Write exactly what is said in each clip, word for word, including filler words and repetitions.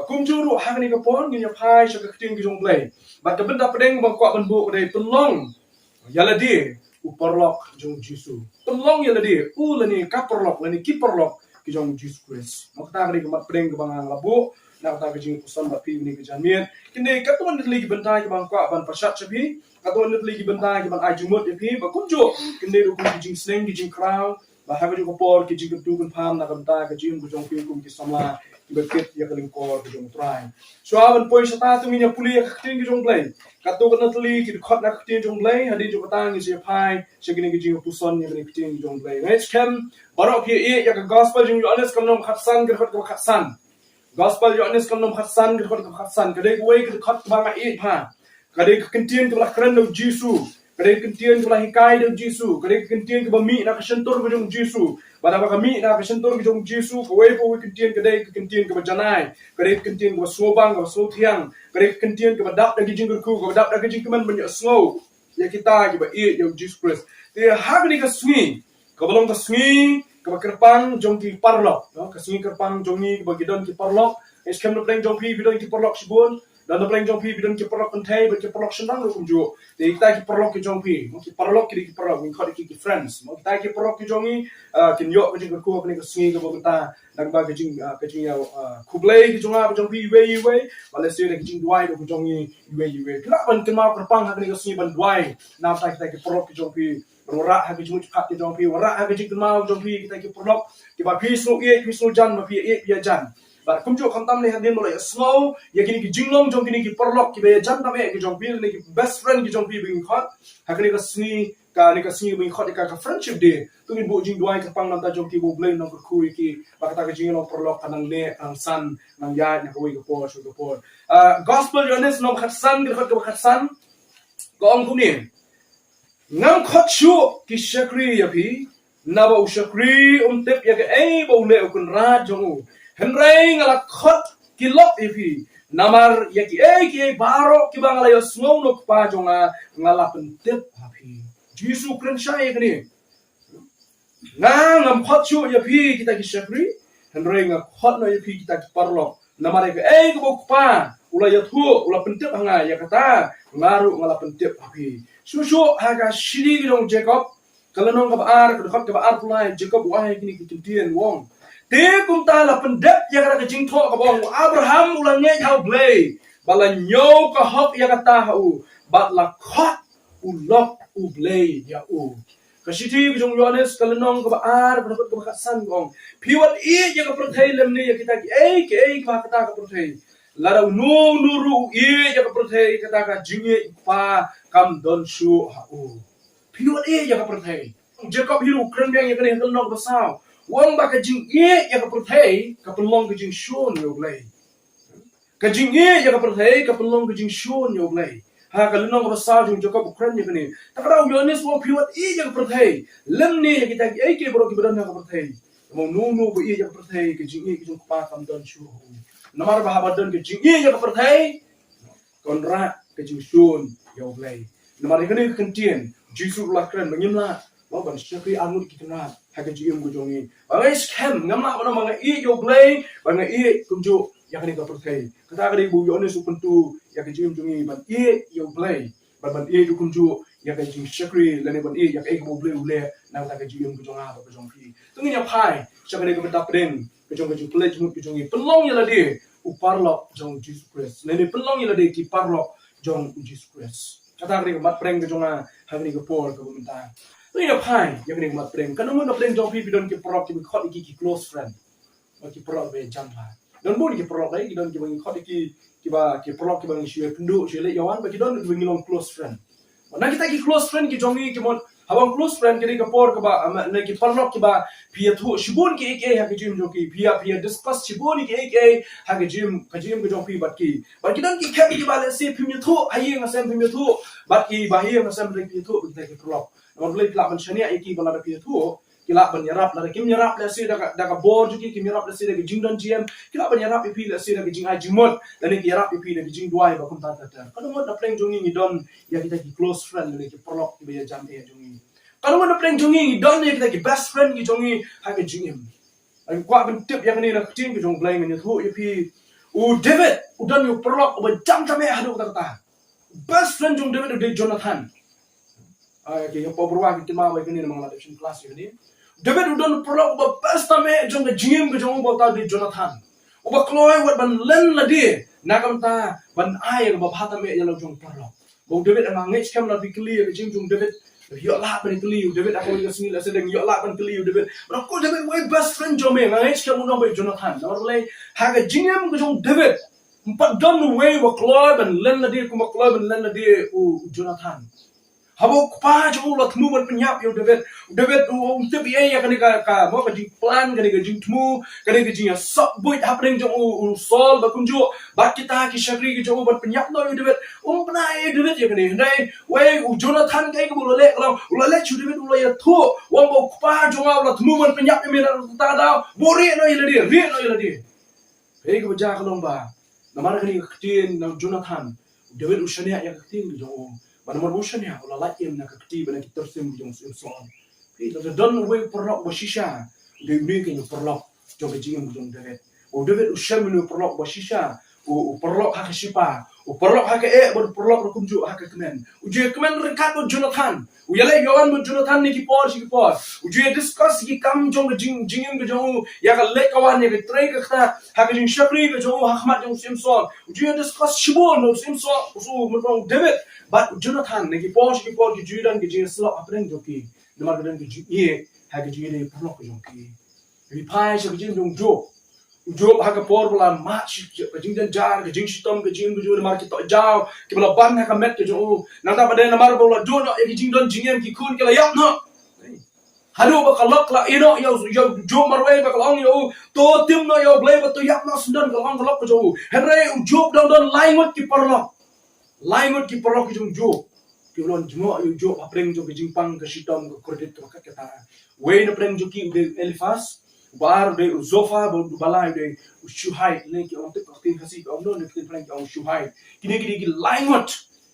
Kumjuh ruh ha kane ka por ngin ïa phai sha ka ktien ka jong U Blei. Bad ka bynta pdeng ba nga kwah ban buh ka dei pynlong ïa lade u paralok jong U Jisu. Pynlong ïa lade u lane ka paralok lane ki paralok ki jong U Jisu Khrist. Mo, kata ka dei ka mat pdeng kaba nga la buh na kata ka jingpuson bad phi kane ka janmiet. Kine katto katne tylli ki bynta kiba nga kwah ban pynshai sha phi. Katto katne tylli ki bynta kiban ai jingmut ïa phi. Bad kumjuh kine ruh kum ki jingsneng ki jingkhraw. Bad ha kajuh ka por ki jingkyntu kynpham na ka bynta ka jingim ka jong phi kum ki samla kiba kit ïa ka lyngkor ka jong U Trai. Shuwa ban poi shata to ngin ïa pule ïa ka ktien ka jong U Blei. Katto katne tylli ki dkhot na ka ktien jong U Blei, hadien jong kata ngin sa ïa phai sha kine ki jingpuson ïa kane ka ktien ka jong U Blei. Nga ngeit skhem baroh phi ïa ïeit ïa ka gospel jong u Ïoannis ka lynnong khatsan ka dkhot kaba khatsan. Gospel Ïoannis ka lynnong khatsan ka dkhot kaba khatsan. Ka dei kawei ka dkhot kaba nga ïeit bha. Ka dei ka ktien kaba la kren da u Jisu. Ka dei ka ktien kaba la hikai da u Jisu. Ka dei ka ktien kaba mih na ka shyntur ka jong u Jisu. Bad haba ka mih na ka shyntur ka jong u Jisu, kawei pa kawei ka ktien ka dei ka ktien kaba janai. Ka dei ka ktien kaba sngewbang, kaba sngewthiang. Ka dei ka ktien kaba dap da ka jingkyrkhu, kaba dap da ka jingkmen ban ïohsngew ïa kita kiba ïeit ïa u Jisu Khrist. Te ha kane ka sngi kaba long ka sngi kaba kyrpang jong ki paralok, no? Ka sngi kyrpang jong ngi kaba ki don ki paralok. Ïa skhem na pdeng jong phi phi don ki paralok shibun. Don na pdeng jong phi phi don ki paralok kynthei bad ki paralok shynrang ruh kumjuh. Te kita ki paralok ki jong phi, mo, ki paralok ki dei ki paralok, ngi khot ïa ki ki friends. Mo, kita ki paralok ki jong ngi, ah, kin ïoh ka jingkyrkhu ha kane ka sngi kaba mynta. Nangba ka jing, ah, ka jing, ah, khublei ka jong nga ka jong phi iwei iwei. Bad lehse da ka jingduwai da ka jong ngi iwei iwei. Ki lah ban kynmaw kyrpang ha kane ka sngi ban duwai na bynta kita ki paralok ki jong phi. Ban wanrah ha ka jingmut jingpyrkhat ka jong phi, wanrah ha ka jingkynmaw jong phi kita ki paralok kiba phi sngew ïeit, phi sngew jan, ba phi ïeit, phi ïajan. Bad kumjuh khamtam lei hadien ba la ïohsngew ïa kine ki jinglong jong kine ki paralok kiba ïajan tam eh ki jong phi, kine ki best friend ki jong phi ba ngi khot ha kane ka sngi, kane ka sngi ba ngi khot ïa ka, ka friendship day. To ngin buh jingduwai kyrpang na bynta jong ki, ba U Blei un nang kyrkhu ïa ki, ba kata ka jinglong paralok kan nang neh, kan nang san, nang ïaid na kawei ka por sha kawei ka por. Ah, Gospel Ïoannis lynnong khatsan ka dkhot kaba khatsan ka ong kumne. Ngam khot shuh ki shakri ïa phi, naba u shakri um tip ïa kaei ba u leh u kynrad jong u. Hynrei nga la khot ki lok ïa phi, namar ïa kiei kiei baroh kiba nga la ïohsngew na u Kpa jong nga, nga la pyntip ha phi. Jisu kren shai ïa kane. Nga ngam khot shuh ïa phi kita ki shakri, hynrei nga khot noh ïa phi kita ki paralok. Namar ïa kaei kaba u Kpa u la ïathuh, u la pyntip ha nga, ïa kata nga ruh nga la pyntip ha phi. Shuh shuh ha ka shithi ka jong u Jakob, ka lynnong kaba ar, ka dkhot kaba arphew lai, Jakob u ai kine ki kyntien u ong. Te kumta la pyndep ïa kata ka jingthoh kaba ong, u Abraham u la ngeit ha U Blei bad la ñiew ka hok ïa kata ha u, bad la khot u lok U Blei ïa u. Ka shithi ka jong u Ïoannis ka lynnong kaba ar, ka dkhot kaba khatsan ka ong. Phi wat ïeit ïa ka pyrthei lymne ïa kita kiei kiei kiba ha kata ka pyrthei. Lada uno uno ruh u ïeit ïa ka pyrthei, kata ka jingïeit u Kpa kam don shuh ha u. Phi wat ïeit ïa ka pyrthei. Jakob hi ruh u kren biang ïa kane ha ka lynnong kaba saw. U ong ba ka jingïeit ïa ka pyrthei ka pynlong ka jingshun ïa U Blei. Ka jingïeit ïa ka pyrthei ka pynlong ka jingshun ïa U Blei. Ha ka lynnong kaba saw jong u Jakob u kren ïa kane. Te ka daw u Ïoannis u ong phi wat ïeit ïa ka pyrthei lymne ïa kita kiei kiei baroh kiba don ha ka pyrthei. Namar uno uno uba ïeit ïa ka pyrthei, ka jingïeit ka jong u Kpa kam don shuh ha u. Namar ba haba don ka jingïeit ïa ka pyrthei, ka wanrah ka jingshun ïa U Blei. Namar ïa kane ka kyntien Jisu u la kren ba ngim lah, mo, ban shakri arngut ki kynrad ha ka jingim ka jong ngi. Ba nga skhem, ngam lah ban ong ba nga ïeit ïa U Blei, ba nga ïeit kumjuh ïa kane ka pyrthei. Kata ka dei ba u Ïoannis u kyntu ïa ka jingim jong ngi ban ïeit ïa U Blei. Ban, ban ïeit ruh kumjuh ïa ka jingshakri lane ban ïeit ïa kaei kaba U Blei u leh na kata ka jingim ka jong nga bad ka jong phi. To ngin ïa phai sha kane ka bynta pdeng ka jong ka jingpynleit jingmut ka jong ngi. Pynlong ïa lade u paralok jong u Jisu Khrist. Lane pynlong ïa lade ki paralok jong u Jisu Khrist. Kata ka dei ka mat pdeng ka jong nga ha kane ka por kaba mynta. To ngin ïa phai ïa kane ka mat pdeng. Katno ngut na pdeng jong phi phi don ki paralok kiba khot ïa ki ki close friend. Ba ki paralok ba ïajan bha. Don bun ki paralok, eh, ki don kiba ngi khot ïa ki, kiba, ki paralok kiba ngi shu ïakynduh, shu ïaleit ïawan, ba ki don kiba ngi long close friend. Ba na kita ki close friend ki jong ngi ki mon, haba ong close friend ki dei ka por kaba, ah, na ki paralok kiba phi ïathuh shibun kiei kiei ha ka jingim jong ki, phi ïa, phi ïa discuss shibun kiei kiei ha ka jingim, ka jingim ka jong phi bad ki. Bad ki don ki khet kiba lehse phim ïathuh ha ïing ha sem, phim ïathuh bad ki, ba ha ïing ha sem ruh phim ïathuh bad kita ki paralok. Namar balei phi lah ban shaniah ïa ki ba lada phi ïathuh ki lah ban ïarap, lada kim ïarap lehse da ka, da ka bor jong ki, kim ïarap lehse da ka jingdon jingem, ki lah ban ïarap ïa phi lehse da ka jingai jingmut, lane ki ïarap ïa phi da ka jingduwai ba kumta ter ter. Katno ngut na pdeng jong ngi ngi don ïa kita ki close friend lane ki paralok kiba ïajan eh jong ngi. Katno ngut na pdeng jong ngi ngi don ïa kita ki best friend ki jong ngi ha ka jingim. Nga kwah ban tip ïa kane na ka ktien ka jong U Blei, ngan ïathuh ïa phi U David u don ïa u paralok uba jam tam eh haduh katta katta. Best friend jong David u dei Jonathan. Ai, ki ïa pop ruh ki kynmaw ïa kane namar nga la dep shim class ïa kane. David u don paralok uba best tam eh jong ka jingim ka jong u, uta u dei Jonathan. Uba kloi wat ban len lade na ka bynta ban ai ïa kaba bha tam eh ïa la u jong u paralok. Ba u David, nga ngeit skhem la phi kylli ïa ka jingim jong u David, ïoh lad ban kylli u David, ha kawei ka sngi la sdang ïoh lad ban kylli u David. Ba u David, wei best friend jong me? Nga ngeit skhem u ong ba u Jonathan. Namar balei? Ha ka jingim ka jong u David, ym pat don uwei uba kloi ban len lade kumba kloi ban len lade u, u Jonathan. Haba u kpa jong u u la thmu ban pynïap ïa u David, u David u, um tip ei ïa kane ka, ka, mo, ka jingplan, kane ka jingthmu, kane ka jingïasop buit hapdeng jong u, u Saul ba kumjuh bad kita ki shakri ki jong u ban pynïap noh ïa u David. Um bna ei ïa u David ïa kane. Hynrei wei u Jonathan kaei kaba u la leh ka long, u la leh sha u David, u la ïathuh, u ong ba u kpa jong nga u la thmu ban pynïap ïa me na kata ka daw. Bun, rieh noh ïa lade, rieh noh ïa lade. Kaei kaba jia ka long ba namar kane ka ktien na u Jonathan, u David u shaniah ïa ka ktien ka jong u. Ba namar ba u shaniah, u la lait im na ka kti bad na ki tyrsim ka jong u Syiem Saul. Phi, lada don uwei u paralok uba shisha, u dei une keiñ u paralok jong ka jingim ka jong u David. U David u shem une u paralok uba shisha, u, u paralok ha ka shipa, u paralok ha ka eh bad u paralok ruh kumjuh ha ka kmen. U ju ïakmen ryngkat bad u Jonathan. U ïaleh ïawan bad u Jonathan na ki por sha ki por. U ju ïa discuss ïa ki kam jong ka jing, jingim ka jong u, ïa ka leit ka wan, ïa ka trei ka ktah, ha ka jingshakri ka jong u ha khmat jong u Syiem Saul. U ju ïa discuss shibun bad u Syiem Saul, u, u, u David bad u Jonathan, na ki por sha ki por ki ju ïadon ka jingïasyllok hapdeng jong ki. Namar ka don ka jingïeit ha ka jingïadei paralok ka jong ki. Ngi phai sha ka jingim jong u Job. U Job ha ka por ba la mad shi, ka jingjynjar, ka jingshitom, ka jingim ka jong u namar ki tohjaw kiba la ban ha ka met ka jong u. Nangta pat de namar ba u la duh noh ïa ki jingdon jingem, ki khun ki la ïap noh. Haduh ba ka lok la ïeh noh ïa u, ïa u Job marwei, ba ka la ong ïa u, to tim noh ïa U Blei bad to ïap noh syndon, ka la ong ka lok ka jong u. Hynrei u Job dang don lai ngut ki paralok. Lai ngut ki paralok ki jong u Job. Ki la wan jngoh ïa u Job hapdeng jong ka jingpang, ka shitom, ka kordit, ka ba kat kata. Wei na pdeng jong ki u dei u Eliphaz, uba ar u dei u Zophar, bad uba lai u dei u Shuhite. Ne ki ong, tip ka ktien Khasi ki ong, ne ka ktien Phareng ki ong Shuhite. Kine ki dei ki lai ngut,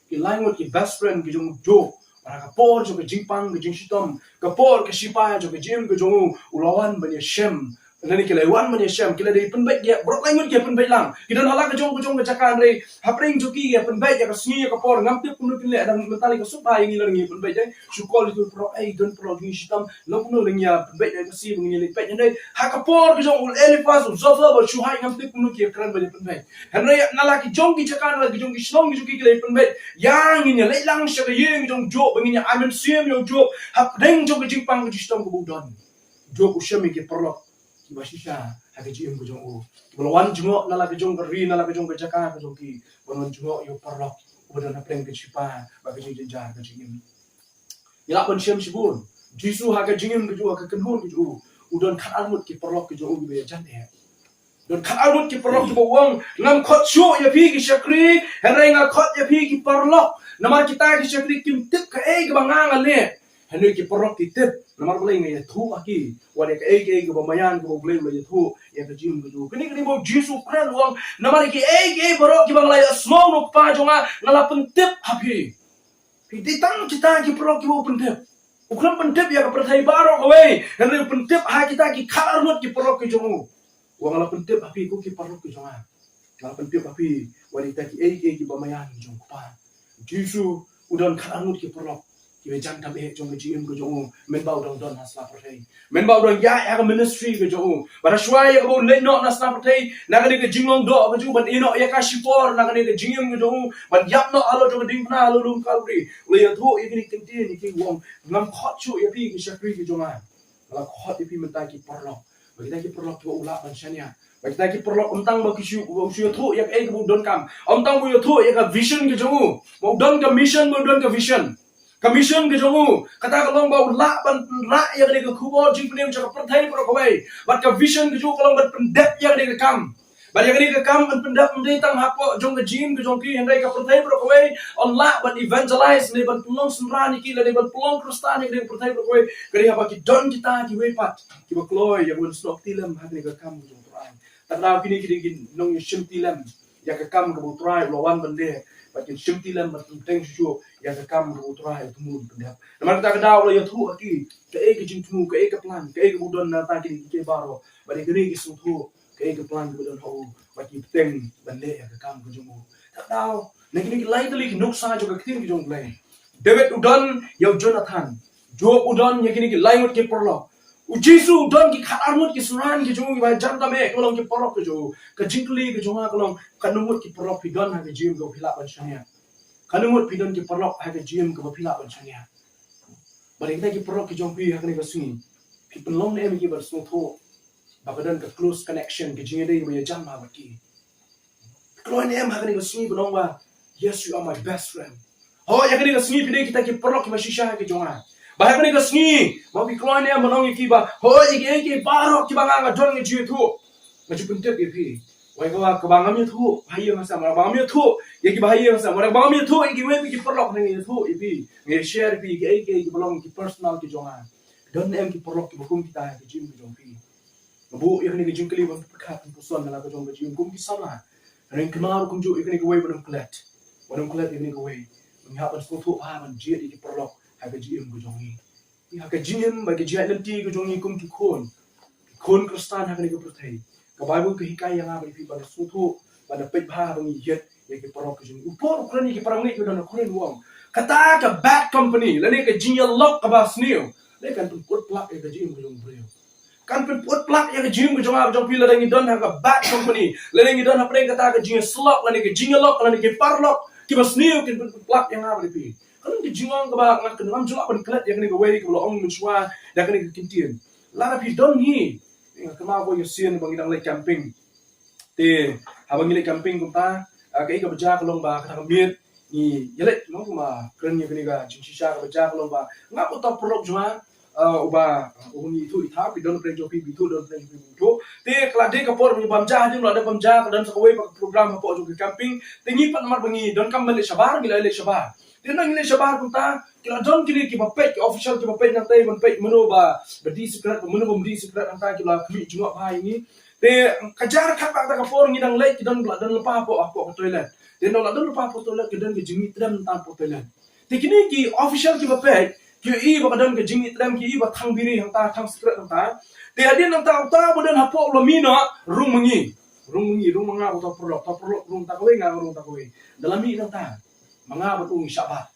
ki lai ngut ki best friend ki jong u Job. Bad ha ka por jong ka jingpang, ka jingshitom, ka por ka shipa jong ka jingim ka jong u, u la wan ban ïashem. Lane ki la wan ban ïashem, ki la dei pynbeit, ki baroh lai ngut ki pynbeit lang. Ki don ha la ka jong ka jong ka jaka, hynrei hapdeng jong ki ki pynbeit ïa ka sngi ïa ka por. Ngam tip kumno kin leh, dang mynta lei ka suk ba ïa ngi la ngi pynbeit, eh. Shu call ïa ki paralok, ei, don paralok jong ngi shitom, lano kumno la ngi ïa pynbeit, ïa ka sngi ba ngi leit peit. Hynrei ha ka por ka jong u Eliphaz, u Zophar bad u Shuhite, ngam tip kumno ki ïa kren ban ïa pynbeit. Hynrei na la ki jong ki jaka, na la ki jong ki shnong ki jong ki, ki la ïa pynbeit. Ïa ngi ïa leit lang sha ka ïing jong u Job ba ngin ïa ai mynsiem ïa u Job hapdeng jong ka jingpang ka jingshitom kaba u don. Job u shem ïa ki paralok kiba shisha ha ka jingim ka jong u, kiba la wan jngoh na la ka jong ka ri, na la ka jong ka jaka ka jong ki, ban wan jngoh ïa u paralok uba don hapdeng ka shipa bad ka jingjynjar ka jingim. Ngi lah ban shem shibun. Jisu ha ka jingim ka jong u, ha ka kynhun ka jong u, u don khatar ngut ki paralok ki jong u kiba ïajan eh. Don khatar ngut ki paralok kiba u ong, ngam khot shuh ïa phi ki shakri, hynrei nga khot ïa phi ki paralok. Namar kita ki shakri kim tip kaei kaba nga nga leh. Hynrei ki paralok ki tip, namar balei? Nga ïathuh ha ki wat ïa kaei kaei kaba maïan kaba U Blei u la ïathuh ïa ka jingim ka jong u. Kane kane ba u Jisu u kren, u ong, namar ïa kiei kiei baroh kiba nga la ïohsngew na u Kpa jong nga, nga la pyntip ha phi. Phi, dei tang kita ki paralok kiba u pyntip. U khlem pyntip ïa ka pyrthei baroh kawei, hynrei u pyntip ha kita ki khatar ngut ki paralok ki jong u. U ong, nga la pyntip ha phi ko ki paralok ki jong nga. Nga la pyntip ha phi wat ïa kita kiei kiei kiba maïan ki jong u Kpa. Jisu u don khatar ngut ki paralok kiba jan tam eh jong ka jingim ka jong u, mynba u dang don ha sla pyrthei. Mynba u dang ïaid ha ka ministry ka jong u. Bad ha shuwa ïa kaba u leit noh na sla pyrthei, na kane ka jinglong doh ka jong u ban ïehnoh ïa ka shipor na kane ka jingim ka jong u, ban ïap noh halor jong ka diengphna halor lum Kalbari, u la ïathuh ïa kine ki kyntien, ïa ki, u ong, ngam khot shuh ïa phi ki shakri ki jong nga. Nga la khot ïa phi mynta ki paralok. Bad kita ki paralok kiba u lah ban shaniah. Bad kita ki paralok ym tang ba ki shu, u shu ïathuh ïa kaei kaba u donkam. Ym tang ba u ïathuh ïa ka vision ka jong u. Ba u don ka mission, ba u don ka vision. Ka mission ka jong u, kata ka long ba u lah ban rah ïa kane ka khubor jingpynim sha ka pyrthei baroh kawei. Bad ka vision ka jong u ka long ban pyndep ïa kane ka kam. Bad ïa kane ka kam yn pyndep ym dei tang hapoh jong ka jingim ka jong ki, hynrei ka pyrthei baroh kawei yn lah ban evangelize, ne ban pynlong synran ïa ki, lane ban pynlong Khristan ïa kane ka pyrthei baroh kawei. Ka dei haba ki don kita kiwei pat kiba kloi ïa ka ban snoh kti lem ha kane ka kam ka jong U Trai. Kata kine ki dei ki nongïashim kti lem ïa ka kam kaba U Trai u la wan ban leh, bad kin shim kti lem bad pynbteng shuh shuh ïa ka kam kaba U Trai u thmu ban pyndep. Namar kata ka daw u la ïathuh ha ki kaei ka jingthmu, kaei ka plan, kaei kaba u don na kita ki dei ki baroh. Bad ïa kine ki sngewthuh Kaei ka plan kaba don ha u bad ki bteng ban leh ïa ka kam ka jong u. Kata na kine ki lai tylli ki nuksa jong ka ktien ka jong U Blei. David u don ïa u Jonathan. Job u don ïa kine ki lai ngut ki paralok. U Jisu u don ki khatar ngut ki synran ki jong u kiba jan tam eh, ki long ki paralok ki jong u. Ka jingkylli ka jong nga ka long, katno ngut ki paralok phi don ha ka jingim kaba phi lah ban shaniah? Katno ngut phi don ki paralok ha ka jingim kaba phi lah ban shaniah? Bad ïa kita ki paralok ki jong phi ha kane ka sngi, phi pynlong ne em ïa ki ban sngewthuh ba ka don ka close connection, ka jingïadei ba ïa jam bad ki? Kloi ne em ha kane ka sngi ban ong ba, "Yes, you are my best friend"? Hooid, ha kane ka sngi phi dei kita ki paralok kiba shisha ki jong nga. Ba ha kane ka sngi ba phi kloi ne em ban ong ïa ki ba, "Hooid, ïa ki, ïa ki baroh kiba nga, nga don nga ju ïathuh, nga ju pyntip ïa phi." Wei kaba, kaba ngam ïathuh ha ïing ha sem, kaba ngam ïathuh ïa kiba ha ïing ha sem, kaba ngam ïathuh ïa kiwei ki paralok, nga ïathuh ïa phi, nga share ïa phi ïa ki, ïa ki, ïa ki ba long ki personal ki jong nga. Don ne em ki paralok kiba kum kita ha ka jingim ki jong phi? Nga buh ïa kane ka jingkylli ban pyrkhat, ban pyrshang na la ka jong ka jingim kum ki samla. Hynrei kynmaw ruh kumjuh ïa kane kawei ban ym klet. Ban ym klet ïa kane kawei. Ngi hap ban sngewthuh bha ban jied ïa ki paralok ha ka jingim ka jong ngi. Ha ka jingim bad ka jingïaid lynti ka jong ngi kum ki khun, ki khun Khristan ha kane ka pyrthei, ka Baibl ka hikai ïa nga bad ïa phi ban sngewthuh, ban da peit bha ba ngi ïeit ïa ki paralok ki jong ngi. U Paul u kren ïa ki para bangeit kiba don ha Korinth, u ong, kata ka bad company lane ka jingïalok kaba sniew, lane kan pynput plag ïa ka jingim ka jong u briew. Kan pynput plag ïa ka jingim ka jong nga, jong phi, lada ngi don ha ka bad company, lada ngi don hapdeng kata ka jingïasyllok lane ka jingïalok lane ki paralok kiba sniew, kin pynput plag ïa nga bad ïa phi. Ka don ka jingong kaba nga kynmaw, ngam ju lah ban klet ïa kane kawei kaba la ong mynshuwa da kane ka ktien. Lada phi don hi, nga kynmaw ko ïa sien ba ngi dang leit camping. Te haba ngi leit camping kumta, ah, kaei kaba jia ka long ba kata ka miet ngi ïaleit, no, kumba kren ïa kane ka jingshisha, kaba jia ka long ba nga bad uta u paralok jong nga, ah, uba, uba ngi ithuh ithaw, phi don hapdeng jong phi ba ithuh, don hapdeng jong phi ba ithuh. Te ka la dei ka por ba ngi bam ja, hadien ba la dep bam ja, ka don sa kawei pat ka program hapoh jong ka camping. Te ngi pat namar ba ngi donkam ban leit shabar, ngi la leit shabar. Te hynda ngi leit shabar kumta, ki la don kine kiba peit, ki official kiba peit nangtei ban peit mano ba, ba dih sikret, mano bym dih sikret, hangta ki la khmih jngoh bha ïa ngi. Te ka jia kata ka por ngi dang leit, ki don, la don lypa hapoh, hapoh ka toilet. Te hynda la don lypa hapoh toilet, ka don ka jingmih tdem hangta hapoh toilet. Te kine ki official kiba peit ki ïohi ba ka don ka jingmih tdem, ki ïohi ba thang biri hangta, thang sikret hangta. Te hadien nangta uta uba don hapoh u la mih noh, rung ma ngi. Rung ma ngi, rung ma nga bad uta u paralok, uta u paralok rung ta kawei, nga rung ta kawei. Da la mih nangta, ma nga bad u ngi shah bat.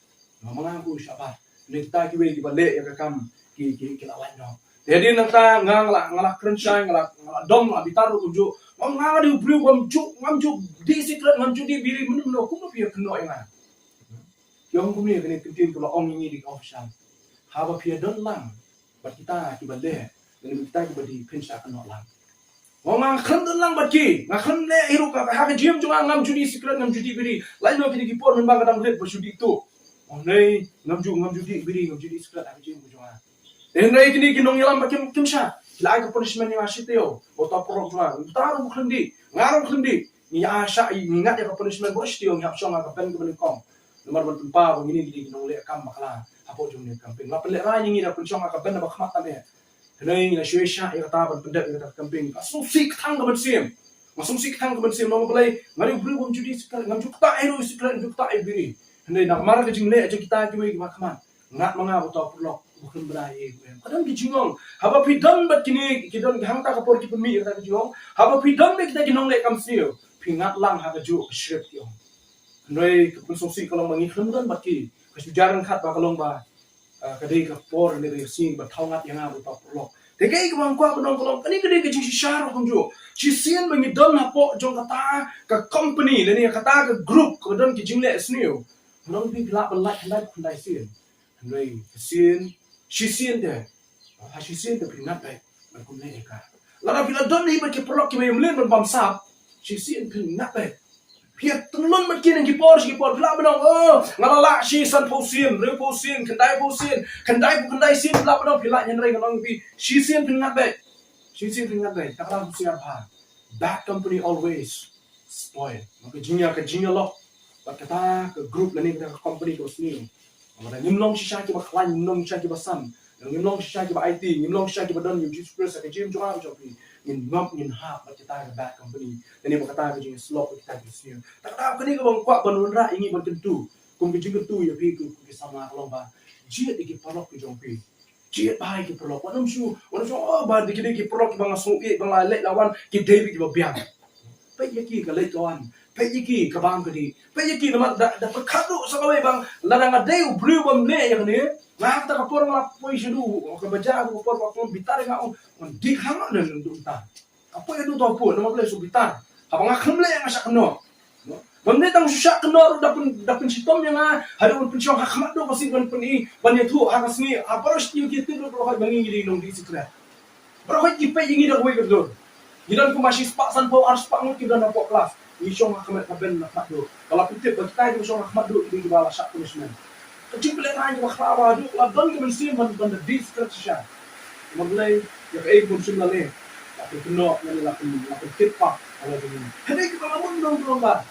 Ma nga bad u ngi shah bat. Hynrei kita kiwei kiba leh ïa ka kam ki, ki, ki la lait noh. Te hadien nangta nga, nga la, nga la kren shai, nga la, nga la dom, nga la bitar ruh kumjuh. Ma nga nga dei u briew bym ju, ngam ju dih sikret, ngam ju dih biri, mynno mynno kumno phi ïa kynnoh ïa nga? Ki ong kumne, kane ka ktien ka la ong ïa ngi da ki official. Haba phi ïa don lang bad kita kiba leh, lane bad kita kiba dih, phin shah kynnoh lang. Nga, nga khlem don lang bad ki, nga khlem leh hi ruh, ka, ha ka jingim jong nga ngam ju dih sikret, ngam ju dih biri. Lait noh kine ki por mynba nga dang rit ba shu dih tuh. Ong nei, ngam ju, ngam ju dih biri, ngam ju dih sikret ha ka jingim jong nga. Te hynrei kine ki nongïalam ba kim, kim shah, ki la ai ka punishment ïa nga shi taïew. Bad uta u paralok jong nga, uta ruh u khlem dih, nga ruh khlem dih. Ngi ïa shah, ngi ngat ïa ka punishment baroh shi taïew, ngi hap shong ha ka bench kaba nyngkong. Namar ban pynpaw ba ngin ïa ki nongleh kam bakla hapoh jong kane ka camping. La pynlehrain ïa ngi da pynshong ha ka bench ba khmat tam eh. Hynrei ngi la shu ïa shah ïa kata ban pyndep ïa kata ka camping. Ka sngewsih kthang ka mynsiem. Ka sngewsih kthang ka mynsiem, namar balei? Nga dei u briew bym ju dih sikret, ngam ju ktah ei ruh sikret, ngam ju ktah ei biri. Hynrei namar ka jingleh jong kita kiwei kiba khmat, ngat ma nga bad uta u paralok uba khlem bna ei ei. Ka don ka jingong. Haba phi don bad kine, ki don hangta ka por ki pynmih ïa kata ka jingong. Haba phi don bad kita ki nongleh kam sniew, phi ngat lang ha kajuh ka script, ki ong. Hynrei ka jingsngewsih ka long ba ngi khlem don bad ki. Ka shu jia ryngkat ba ka long ba, ah, ka dei ka por, ka dei ka sngi ba thaw ngat ïa nga bad uta u paralok. Te kaei kaba nga kwah ban ong ka long, kane ka dei ka jingshisha ruh kumjuh. Shisien ba ngi don hapoh jong kata ka company lane kata ka group kaba don ki jingleh sniew, ngan ong ïa phi, phi lah ban lait khyndai khyndai sien. Hynrei ka sien, shisien te, ha shisien te phin ngat beit ban kumne ïa ka. Lada phi la don hi bad ki paralok kiba ïa mlien ban bamsap, shisien phin ngat beit. Phi ïa tynlun bad ki na ki por sha ki por, phi lah ban ong, oh, nga la lah shi sanphew sien, hynriewphew sien, khyndaiphew sien, khyndaiphew khyndai sien, phi lah ban ong, phi lah, hynrei ngan ong ïa phi, shisien phin ngat beit. Shisien phin ngat beit. Te kata husiar bha. Bad company always spoil. Ka jingïa, ka jingïalok bad kata ka group lane kata ka company ka sniew. Namar ngim long shisha kiba khlaiñ, ngim long shisha kiba san. Ngim long shisha kiba aiti, ngim long shisha kiba don ïa u Jisu Khrist ha ka jingim jong nga bad jong phi. Ngin ngop, ngin hap bad kata ka bad company lane bad kata ka jingïasyllok bad kita ki sniew. Te kata kane kaba nga kwah ban wanrah ïa ngi ban kyntu, kum ka jingkyntu ïa phi, kum ki samla, ka long ba jied ïa ki paralok ki jong phi. Jied bha ïa ki paralok. Wat nym shu, wat nym shu, oh, ba dei ki dei ki paralok kiba nga sngew ïeit, ba nga la leit la wan, ki dei kiba biang. Peit ïa ki ka leit ka wan. Peit ïa ki ka bam ka dih. Peit ïa ki namar da, da pyrkhat duh sa kawei ba lada nga dei u briew bym leh ïa kane, nga ha kata ka por nga la poi shaduh ka bajar, ka por ba ka long bitar ïa nga, ong, wan dih hangne nangta. Ka poi haduh to pun, namar balei? Shu bitar. Haba nga khlem leh nga shah kynnoh. Ban leh tang shu shah kynnoh ruh da pyn, da pynshitom ïa nga, haduh ban pynshong ha khmat duh ka sngi ban pyni, ban ïathuh ha ka sngi, ha baroh shi taïew ki tip ruh baroh khoit ba ngi ngi dei nongdih secret. Baroh khoit ki peit ïa ngi da kawei ka dur. Ngi don kumba shispah sanphew, arspah ngut ki don hapoh klas. Ngi shong ha khmat, ha bench, ha khmat duh. Ka la pyntip ba kita kiba shong ha khmat duh ki dei kiba la shah punishment. Ka jingpynlehrain kaba khraw ba haduh la don ka mynsiem ban, ban da dih secret shisha. Namar balei? Ïa kaei bym shym la leh. La pynkynnoh, la, la pyn, la pyntip pat. Hynrei kiba la mut nong nong ba,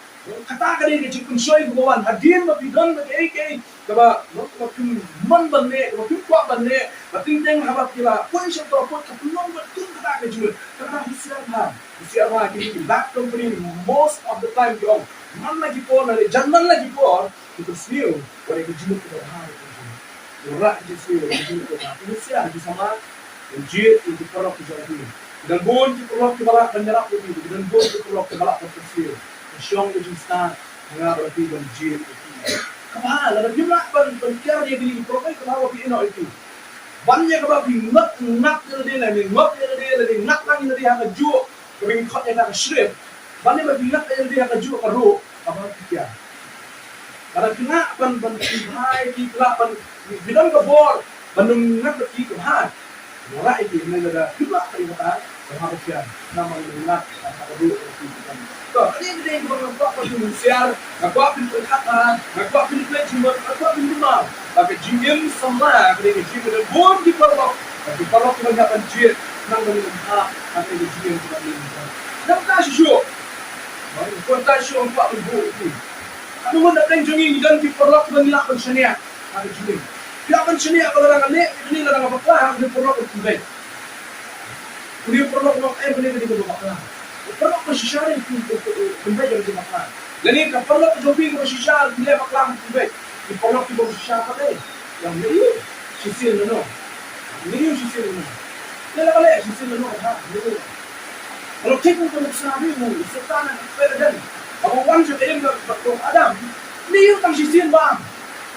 kata ka dei ka jingpynshoi kaba wan hadien ba phi don da kaei kaei kaba, no, kaba phim mon ban leh, kaba phim kwah ban leh. Ba teng teng haba phi la poi sha to poi, ka pynlong ba kum kata ka jingmut. Kata husiar bha. Husiar bha, kine ki bad company most of the time ki ong, man la ki por, na leh jan man la ki por, ki pynsniew wat ïa ka jingmut kaba bha. Ki rah ki jingmut, ki jingmut kaba bha. Ki husiar, ki samla ban jied ïa ki paralok ki jong ki. Ki don bun ki paralok kiba lah ban ïarap ïa ki. Ki don bun ki paralok kiba lah ban pynsniew. Ki shong ka jingstad ha nga bad phi ban jied ïa ki. Kaba lada phim lah ban, ban kiar ïa kine ki paralok, kaba ba phi ïehnoh ïa ki. Ban ïa kaba phi ngat, ngat ïa lade, lane ngat ïa lade, lane ngat lang ïa lade ha kajuh. Ka ring khot ïa ka shrip. Ban ïa ba phi ngat ïa lade ha kajuh ka ruh, kaba phi kiar. Lada phi lah ban, ban pynbha ïa ki, phi lah ban, phi don ka bor ban ym ngat bad ki, kaba bha. Ïa lade ki, hynrei lada phi lah ban ïa kata, kaba bha kiar. Namar ym ngat ha kajuh ka ruh. To, kane ka dei kaba nga kwah ba phin husiar, nga kwah phin pyrkhat bha, nga kwah phin pynleit jingmut, nga kwah phin kynmaw ba ka jingim samla ka dei ka jingim, ka don bun ki paralok, ki paralok kiba ngi hap ban jied, khnang ba ngin ym hap ha kane ka jingim kaba ym don. Nangta shuh shuh, nangta shuh nga kwah ban buh ïa phi. Ka mut na pdeng jong ngi ngi don ki paralok kiba ngi lah ban shaniah ha ka jingim. Ngi lah ban shaniah ba lada nga leh kane, lada nga bakla, ha kane u paralok un pynbeit. Une u paralok u ong, em, kane ka dei kaba bakla. U paralok ba shisha dei u pynbeit ïa kaba bakla. Lane ka paralok ka jong phi kaba shisha, u leh bakla, u pynbeit. Ki paralok kiba shisha pat dei, ïa, me ïoh shisien lano? Me ïoh shisien lano? Leh la ka leh shisien lano, ha, me ïoh. Ka long thik u ka nuksa, me ïoh, u Soitan, u Soitan. Haba wan sha ka ïing ka, ka, ka Adam, me ïoh tang shisien bam.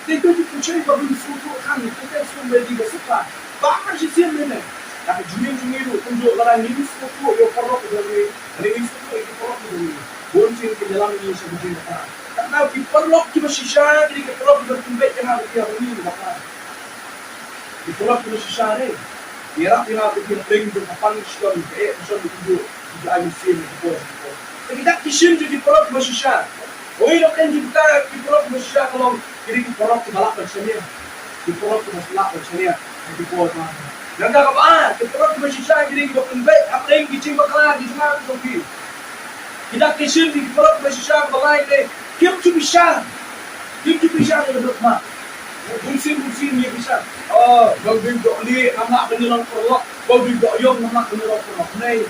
Te to ki pynshoi ba ngin sngewthuh khan, te te sngewthuh ba dei ba sukha. Bam tang shisien mene. Ka jingim jong ngi ruh kumjuh, lada ngim sngewthuh ïa u paralok jong ngi, lada ngim sngewthuh ïa ki paralok jong ngi, bun sien kin ïalam ïa ngi sha ka jingkata. Kata ki paralok kiba shisha, ki dei ki paralok kiba pynbeit ïa nga bad ïa ngi bakla. Ki paralok kiba shisha re, ki ïarap ïa nga, ki pynbeit ïa nga, ki pan shlem, ki eh shlem, ki ju, ki ju ai mynsiem, ki bor, ki bor. Te ki dak ki shim jong ki paralok kiba shisha. Oi, dok en jong kita ki paralok kiba shisha ka long, ki dei ki paralok kiba lah ban shaniah. Ki paralok kiba lah ban shaniah ha ki por ba. Nangta kaba ar, ki paralok kiba shisha ki dei kiba pynbeit hapdeng ki jingbakla ki jong nga ki jong phi. Ki dak ki shim ki paralok kiba shisha kaba lai, ki dei kim ju bishar. Kim ju bishar ïa ka dur khmat. Bun sien bun sien ngi bishar. Oh, ba u dei u dohlieh ngam lah ban ïalong paralok. Ba u dei u dohïong ngam lah ban ïalong paralok. Nei,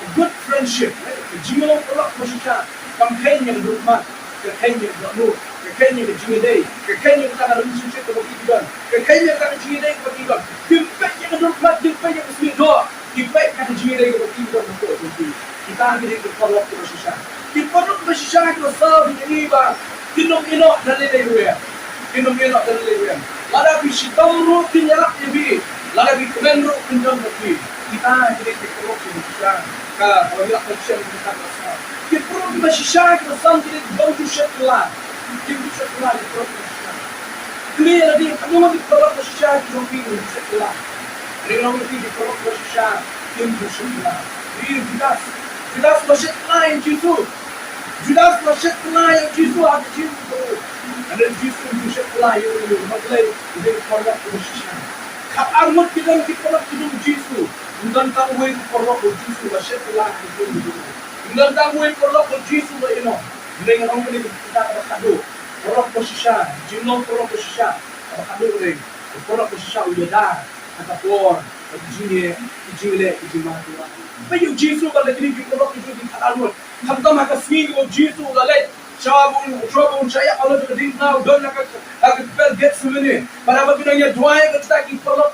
a good friendship, eh, ka jingïalong paralok kaba shisha kam kheiñ ïa ka dur khmat, ka kheiñ ïa ka dohnud, ka kheiñ ïa ka jingïadei, ka kheiñ ïa kata ka relationship kaba ki don, ka kheiñ ïa kata ka jingïadei kaba ki don. Kim peit ïa ka dur khmat, kim peit ïa ka snieh doh, ki peit ïa ka jingïadei kaba ki don hapoh jong ki. Kita ki dei ki paralok kiba shisha. Ki paralok kiba shisha kiba saw ïa ngi ba kin ym ïehnoh da lei lei ruh. Kin ym ïehnoh da lei lei ruh. Lada phi shitom ruh kin ïarap ïa phi. Lada phi kmen ruh kin don bad phi. Kita ki dei ki paralok kiba shisha. Ka, ka ïarap ka shisha kita kiba saw. Ki paralok kiba shisha kiba saw ki dei kiba ym ju shet kylla. Kim ju shet kylla ki paralok kiba shisha. Kylli ïa lade, katno ngut ki paralok kiba shisha ki jong phi kim ju shet kylla. Ring long ïa phi ki paralok kiba shisha kim ju shet kylla. Ïa Judas. Judas ba shet kylla ïa u Jisu. Judas ba shet kylla ïa u Jisu ha ka jingim jong u. Hynrei u Jisu u shet kylla ïa u, namar balei? U dei u paralok uba shisha. Khatar ngut ki don ki paralok ki jong u Jisu. Ym don tang uwei u paralok u Jisu ba shet kylla ha ka jingim jong u. Ym don tang uwei u paralok u Jisu ba ïehnoh. Hynrei nga ong kane ka kata kaba khatduh. Paralok ba shisha, jinglong paralok ba shisha. Kaba khatduh dei, u paralok ba shisha u ïada ha ka por, ha ki jingeh, ki jingleh, ki jingma, ki jingma. Peit ïa u Jisu bad kine ki paralok ki jong ki khatar ngut. Khamtam ha ka sngi kaba u Jisu u la leit, shwa ba un, shwa ba un shah ïap halor ka diengphna, u don ha ka, ha ka kper Gethsemane. Bad haba ki dang ïa duwai, kata ki paralok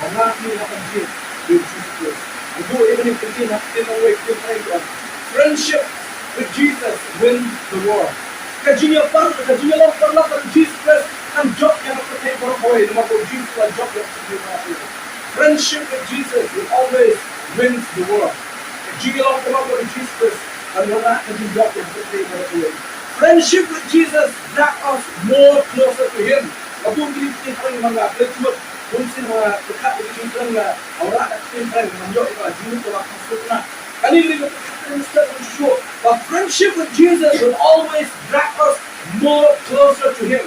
Ba nga phi ngi hap ban jied ïa u Jisu Khrist. Ngi buh ïa kane ka ktien ha ka ktien nongwei, ka ktien Phareng ka ong, "Friendship with Jesus wins the war." Ka jingïapar, ka jingïalong paralok bad u Jisu Khrist kan jop ïa ka pyrthei baroh kawei, namar ba u Jisu u la jop ïa ka pyrthei baroh kawei. Friendship with Jesus will always wins the war. Ka jingïalong paralok bad u Jisu Khrist kan wanrah ka jingjop ïa ka pyrthei baroh kawei. Friendship with Jesus drag us more closer to him. Ka bun kine ki ktien Phareng ba nga klet mut, bun sien ba nga pyrkhat ïa ka jingkren nga wanrah ka ktien Phareng, ngam ïoh ïa ka jingmut ka ba ka suk na. Kane ka dei ka pyrkhat ka dei ka suk na shuh. But friendship with Jesus will always drag us more closer to him.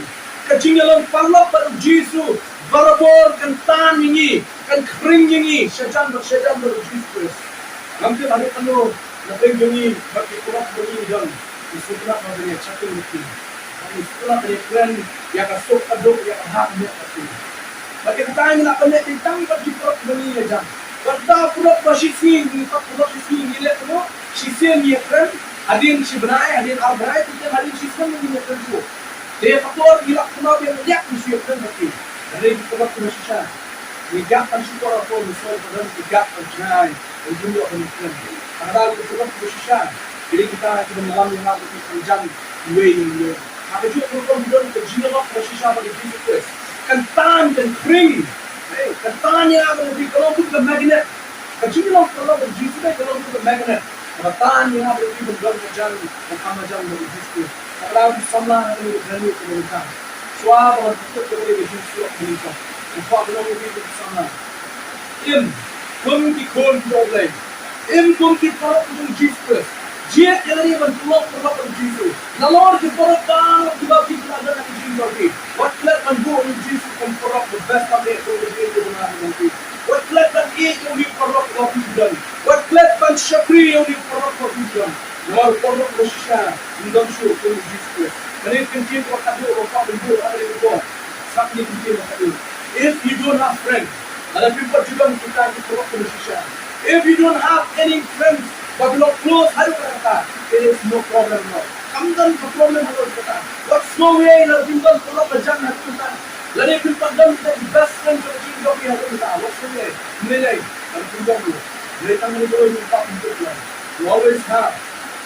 Ka jingïalong paralok bad u Jisu barabor kan tan ïa ngi, kan khring ïa ngi shajan bad shajan bad u Jisu Khrist. Ngam tip haduh katno na pdeng jong ngi bad ki paralok ba ngi don, ngi sngewtynnat ban ïa chatting bad ki, ngi sngewtynnat ban ïa kren ïa ka suk ka duk, ïa ka bha ka miat bad ki. Bad kata ngi lah ban leh tang bad ki paralok ba ngi ïa jan. Bad kata paralok ba shisngi, ngi pat paralok shisngi ngi leh kumno? Shisien ngi ïa kren, hadien shi bnai, hadien ar bnai, te hadien shi snem ngi ïa kren shuh. Te ka por ngi lap kumno ban ïa ngi shu ïa kren bad ki. Hynrei ki paralok kiba shisha, ngi ïa kren shu por, ka por ngi sngewthuh ba don ki ïa kren jngai, ngi ïoh ban ïa kren. Ka daw ki paralok kiba shisha, ki dei kita kiban ïalam ïa nga bad ki, kan jan iwei ïa iwei. Ha kajuh ka rukom ki don ka jingïalong kaba shisha bad u Jisu Khrist. Kan tan, kan khring. Hei, kan tan ïa nga bad ki, ka long kum ka magnet. Ka jingïalong paralok bad u Jisu Khrist ka long kum ka magnet kaba tan ïa nga bad phi ban don hajan, ban kham hajan bad u Jisu Khrist. Kata ka daw ki samla ha kane ka journey kaba ngi don. Shuwa ba ngan kut ïa kane ka jingsuk kaba ngi don, nga kwah ban ong ïa phi ki samla, im kum ki khun jong U Blei, im kum ki paralok jong u Jisu Khrist. Jied ïa lade ban long paralok jong u Jisu. Nalor ki paralok baroh kiba phi la don ha ka jingim jong phi, wat klet ban buh ïa u Jisu kum paralok ba best, tam eh kum ka jingim jong phi. Wat klet ban ïeit ïa une u paralok ba phi don. Wat klet ban shakri ïa une u paralok ba phi don. Namar u paralok ba shisha um don shuh kum u Jisu Khrist. Kane ka ktien kaba khatduh ba kwah ban buh ha kane ka por. Sa kane ka ktien kaba khatduh. If you don't have friends, lada phim pat ju don kita ki paralok ba shisha, if you don't have any friends ba belong close haduh katta katta, it is no problem at all. Kam don ka problem haduh katta katta. What's no way, lada phim don paralok ba jan haduh katta katta. Lada phim pat don kita ki best friend jong ka jingim jong phi haduh katta katta, what's no way? Ym lei lei. Lada phim don ruh, lei tang kane ka roi jong ka pynbeit. You always have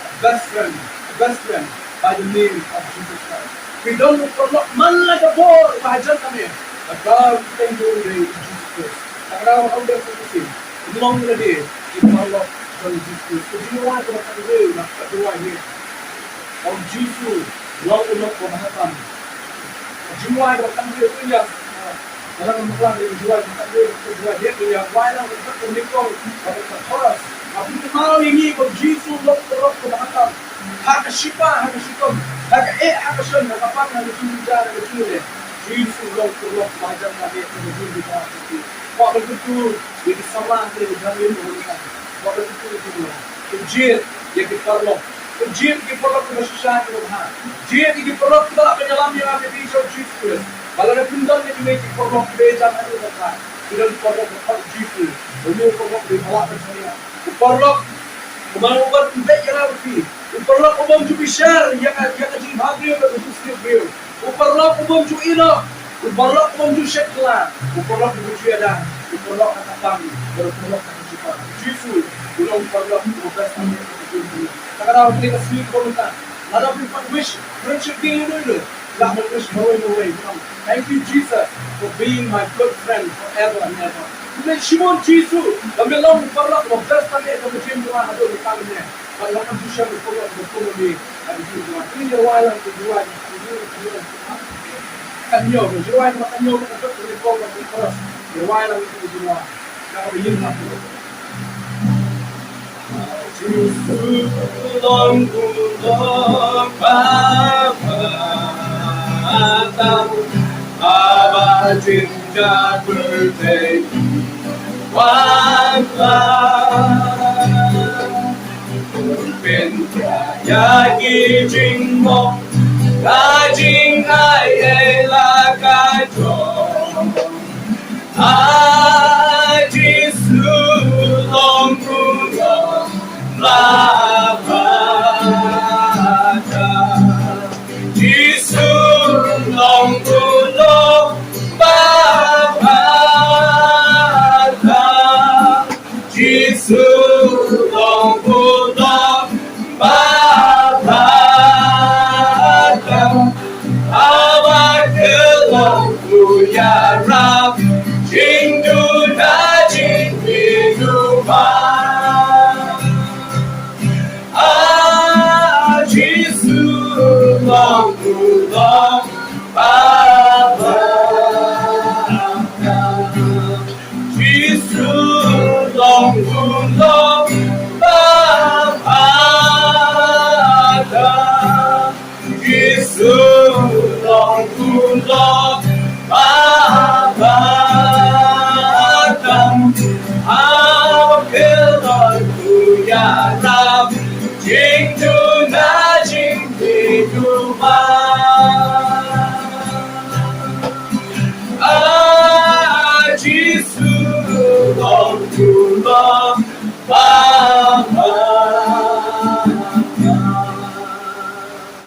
a best friend, a best friend by the name of Jesus Christ. Phi don u paralok man la ka bor ba hajan ka me, ka bor ka teng jong u dei u Jesus Christ. Ka daw ha u dei u Christ. Pynlong ïa lade ki paralok jong u Jesus Christ. Ka jingduwai kaba khatwei, na ka duwai hi, ong Jisu, long u lok ba mahatam. Ka jingduwai kaba khatwei, ong ïa, ka lang ka lang, ka jingduwai kaba khatwei, ka jingduwai hi, ong ïa, wai lang ka khatwei, ka nyngkong, ka khatwei, ka chorus. Ka pynkynmaw ïa ngi ba u Jisu long u lok ba mahatam. Ha ka shipa, ha ka shitom, ha ka eh, ha ka shon, ha ka pang, ha ka jingbitar, ha ka jingeh, Jisu u long u paralok ba hajan ba dei ka jingbitar ka jong phi. Kwah ban kyntu ïa ki samla ki dei ka jingim ba mynta. Kwah ban kyntu ïa ki, to jied ïa ki paralok. To jied ïa ki paralok kiba shisha kiba bha. Jied ïa ki paralok kiba lah ban ïalam ïa nga ka dei jong Jisu Khrist. Ba lada phin don ïa kiwei ki paralok kiba ïajan haduh katta, ki don paralok ba khot Jisu. Ba ïoh paralok ba lah ban shaniah. U paralok u man u wan u beh ïa nga bad phi. U paralok u bym ju bishar ïa ka, ïa ka jingbhabriew bad ka jingsniew briew. U paralok u bym ju ïehnoh. U paralok u bym ju shet kylla. U paralok u bym ju ïada. U paralok ha ka pang bad u paralok ha ka jingpang. Jisu u long u paralok uba best ha ka jingim. Te ka daw kane ka sngi kaba mynta, lada phi pat wish friendship day ïa uno uno, lah ban wish marwei marwei. Thank you, Jesus, for being my good friend forever and ever. Khublei shibun Jisu ba me long u paralok uba best ha ka jingim jong nga haduh mynta mynne. Bad nga kwah ban shem ïa u paralok uba kum une ha ka jingim jong nga. Te ngin ïa rwai lang ïa u jingrwai. Katno, u jingrwai ba katno, ba katno, ba katno, ba katno. Ïa rwai lang ïa u jingrwai. Ka ba ïeng lang. Jisu long u paralok ba bha tam, haba jynjar pyrthei wan lang. Pynjah ïa ki jingmong, ka jingai ei la ka jong. A Jisu long u long ba bha tam. Jisu long u long ba bha tam. Jisu long